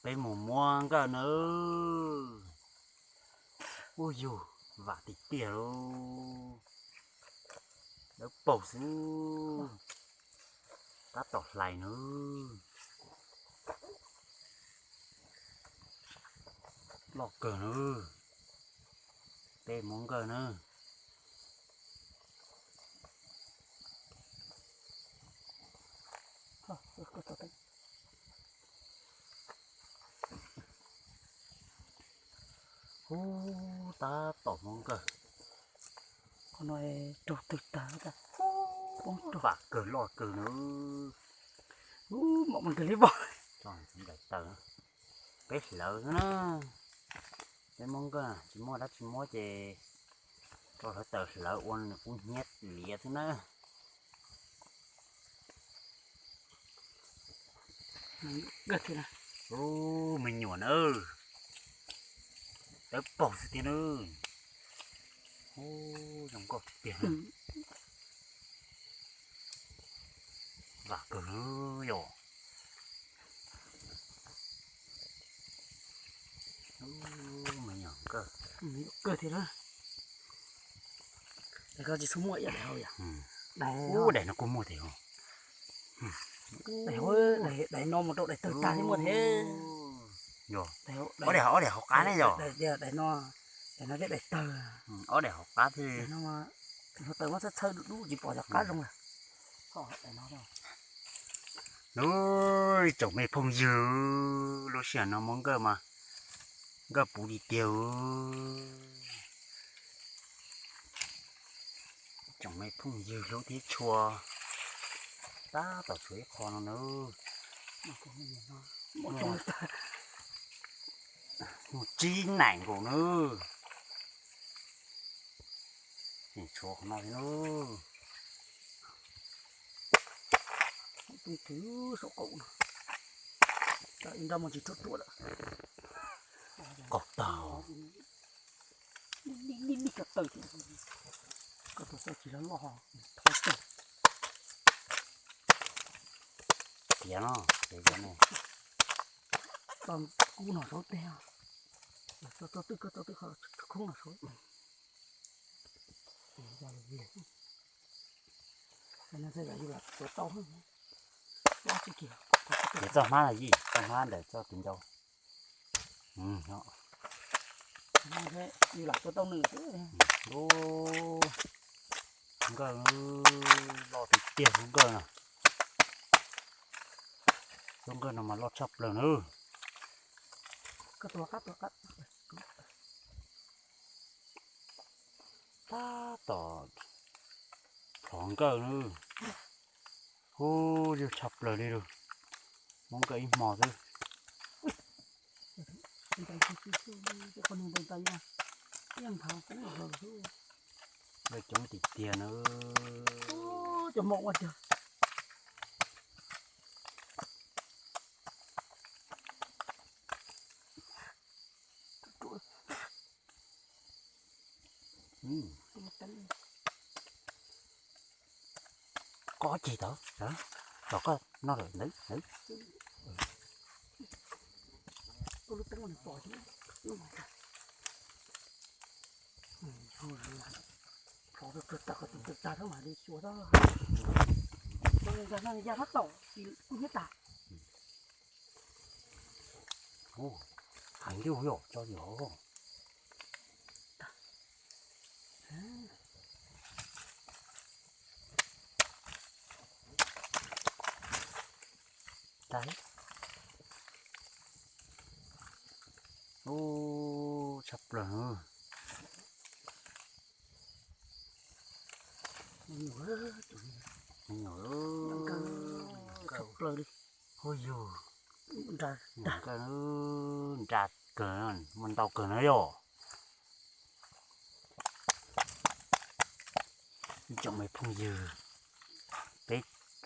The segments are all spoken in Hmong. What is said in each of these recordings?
Peb mus muab nkawj nawb. Ub yug, vam tiag tiag lauj. Dawb paug xwb. Tab tom hlais nawb. Loj kawg nawb. Peb muab nkawj nawb. Ub, tab tom muab nkawj. Qhov no raug twg tag, poob raug. Vam kawg loj kawg nawb. Ub, mam nkawd li pom. Tso nplaim taws, peb hlawv xwb na. Peb muab nkawj, tsis muaj dab tsi muab ces tso hlawv taws hlawv ua nws kub hnyiab liav xwb na. Ub, me nyuam na, dawb paug xwb thiab na. Ub, zoo nkauj tiag tiag. Vam kawg yom. Ub, me nyuam nkawj. Kawg thiab na. Daim ko tsis txhob muaj ib yam daim hauv yom. Ub, daim no kuj muaj thiab. Daim hauv, daim no mus rau daim tawg tag thiab muaj thiab. Ob daim, ob daim hauv qab ne yom. Daim no, daim no thiab daim tawg. Ob daim hauv qab thiab. Daim no tawg muab txhawj txhawj dub dub tsis pom cov qab zoo lawm. Lub tsoom me phooj ywg, lub sij hawm no muab nkawj mas nkawj puv li tiag. Tsoom me phooj ywg hlub thiab tshua, tab tom tshuav ib qho no na. Muaj tsib naim nkaus na. Tseem tshuav qhov no thiab na. Qaug tag. Tiav no, tiav no. Tau kub no saud teg, tau twb, tau twb qhov khoob no saud. Ces txoj hmab no yij, txoj hmab ntawm txoj tus ncau. Lub nkawj loj tiag tiag, lub nkawj no. Lub nkawj no mas loj tshaj plaws na. Tab tom plhov nkawj na. Ub, yog tshaj plaws li lawm. Muab nkawj ib hmo xwb. Nkawj coob tiag tiag na. Koj ceg tod, tom koj noj lawm ntawd. Heev li yom, tso yom. Ub, tshaj plaws. Tshaj plaws li. Ub yug, nra kawg, muaj ntau kawg na yom. Ib tsoom me phooj ywg, peb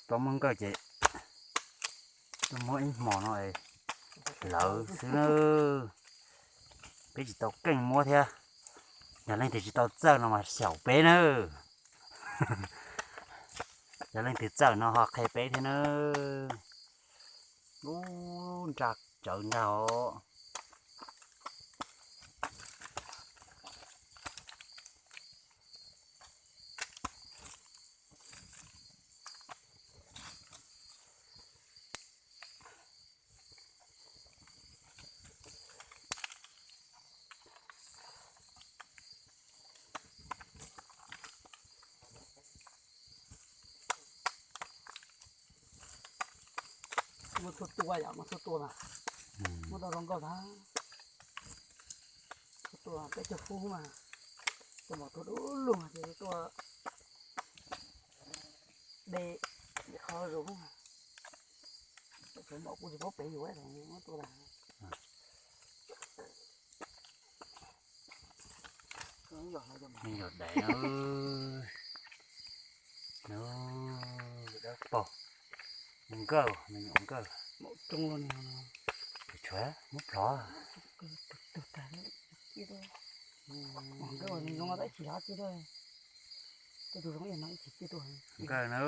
tuaj muab nkawj ces tuaj muab ib hmos no es lawv xwb na. Peb tsis tau keej muab thiab. Yog leej twg tsis tau txawj no mas xyaum peb na. Yog leej twg txawj no ho qhia peb thiab na. Ub, nra rawv ntag os. Muab txhua tua yom, muab txhua tua mas. Muab tau zoo nkauj ntag. Txhua tua peb caug fub mas, tua mom tuag dub lug ces tuaj de qhov zus. Tsuav mom kuj tsis paub pem yus muab tua tas. Me nyuam dais no, no dawb paug, me nkawj, me nyuam nkawj. Tshuav muab plhov. Nkawj na.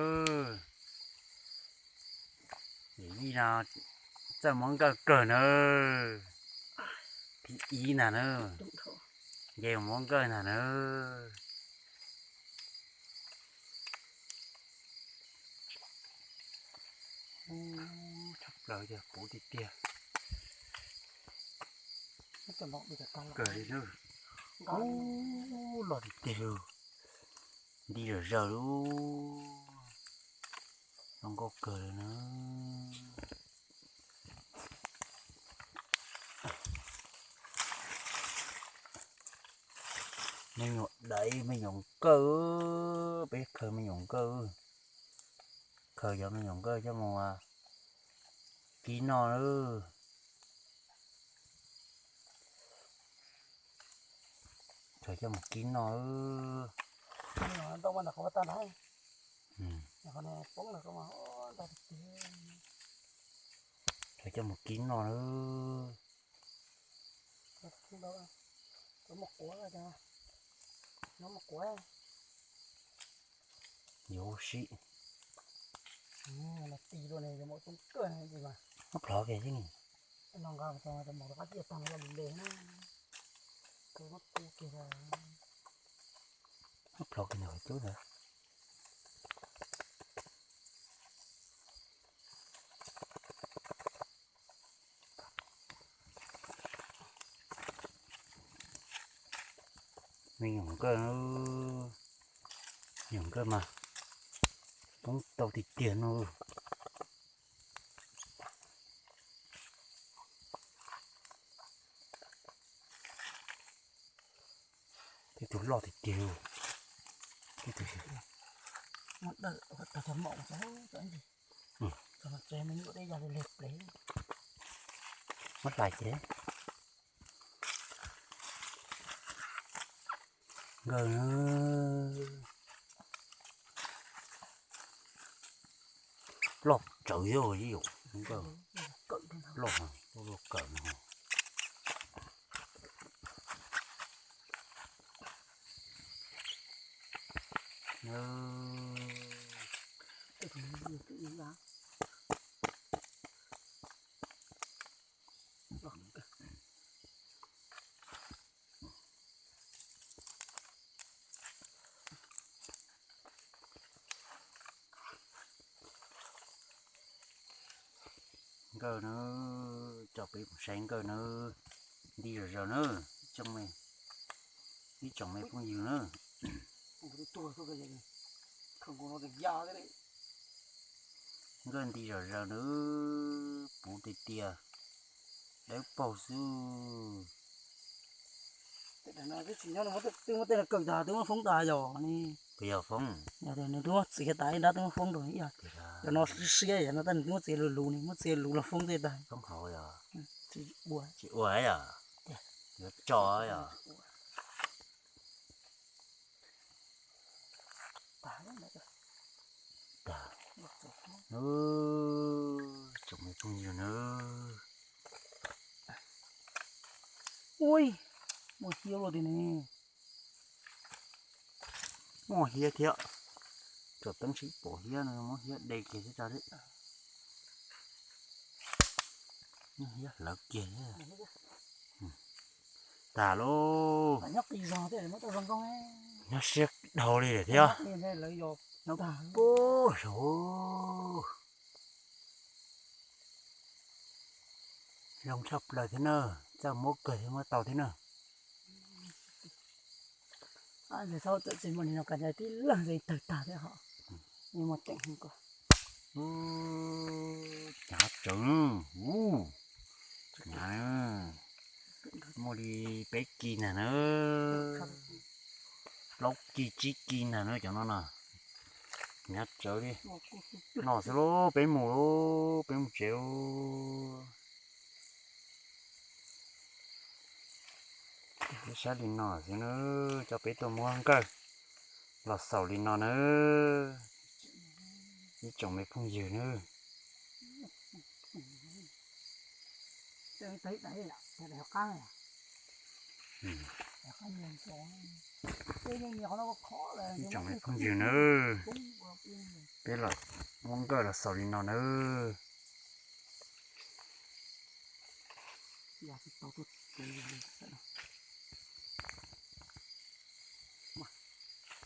Yim yij no txawj muab nkawj kawg na. Thib ib ntag na. Nce muab nkawj ntag na. Tshaj plaws tiag, puv tiag tiag. Kawg li na. Ub, loj tiag tiag. Nti zom zaws li. Zoo nkauj kawg li na. Me nyuam dais, me nyuam nkawj, peb khaws me nyuam nkawj. Khaws cov me nyuam nkawj coj mus kib noj na. Khaws coj mus kib noj. Khaws coj mus kib noj na. Yuav ua si. Muab plhov kiag xwb ni. Muab plhov kiag ntawm qhov cub ntawd. Me nyuam nkawj, me nyuam nkawj mas poob tau tiag tiag no. Tej tug loj tiag tiag. Tej tug muab hlais ces nkawj loj tsawv yog yom, nkawj loj, loj kawm no. Nkawj na, coj peb mus saib nkawj na, nti zom zaws na, ib tsoom me phooj ywg na. Nkawj nti zom zaws na, puv tiag tiag, dawb paug xwb. Twb muab tej no kawm tas, twb muab foob tas yog ne. Puas yog foob? Nws twb muab txiav tas ib nrab, twb muab foob rau ib yam. Cov no siab siab, yog no tab nws twb muab txiav luv luv ne, muab txiav luv los foob tej tas. Foob hauv yog? Tsis ua. Tsis ua yog? Yuav tso yog? Tag. Tsoom me phooj ywg na. Ui, muaj hiab luaj li ne. Muaj hiab thiab. Tsom teeb sib pom hiab no, muab hiab de kiag thiab tso. Hlawv kiag. Tas lauj. Nyob siab dhau li lawm thiab. Nyob puag saud. Zoo tshaj plaws thiab na. Txaj muab kawg thiab muab tau thiab na. Txhob txawm tsis muaj li no, tib leeg tawg tag thiab hos. Hnyav tsawv, hnyav, muaj li peb kis ntag na, plaub kis tsib kis ntag na cov no no. Hnyav tsawv li. Noj xwb lauj, peb mus lauj, peb mus tsev lauj. Peb saib li no xwb na, coj peb tuaj muab nkawj los xaus li no na, ib tsoom me phooj ywg na. Ib tsoom me phooj ywg na, peb los muab nkawj los xaus li no na.